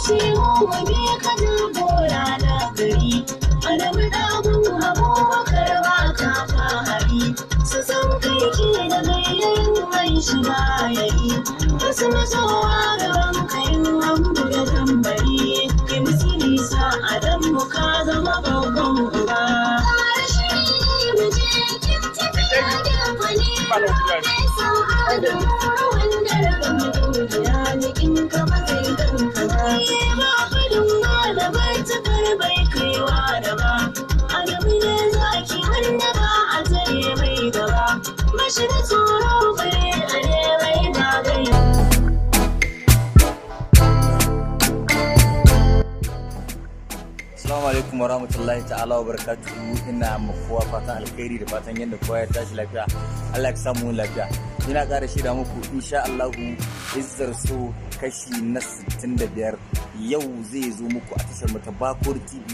ce mu mu bi ka jagora na gari. Adamu dagun Abubakar ba ka fahari. Su san kai ke da gayyarin mai shiga yayi. Wasu masowa gaban kayin an buga tambari. Kai musu nisa Adamu ka zama babban uba. Ƙara shiri mu je kin tafiya da fani. Bashi da tsoro bare a ne mai gagari. Assalamu alaikum wa rahmatullahi ta'ala wa barakatuhu. Ina ma kowa fatan alkhairi da fatan yadda kowa ya tashi lafiya. Allah ya samu lafiya. Ina ƙara shaida muku, insha Allahu, Izzar So kashi na 65 yau zai zo muku a tashar mu ta Bakur TV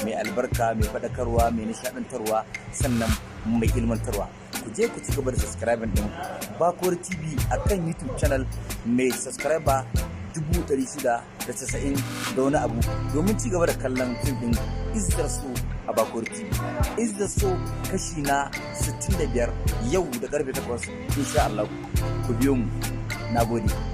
mai albarka, mai faɗakarwa, mai nishaɗantarwa, sannan mai ilmantarwa. Ku je ku ci gaba da subscribing din Bakur TV akan YouTube channel mai subscriber 690 da wani abu domin ci gaba da kallon fim din Izzar So a Bakur TV. Izzar So kashi na 65 yau da karfe 8 insha Allah. Ku biyo mu. Nagode.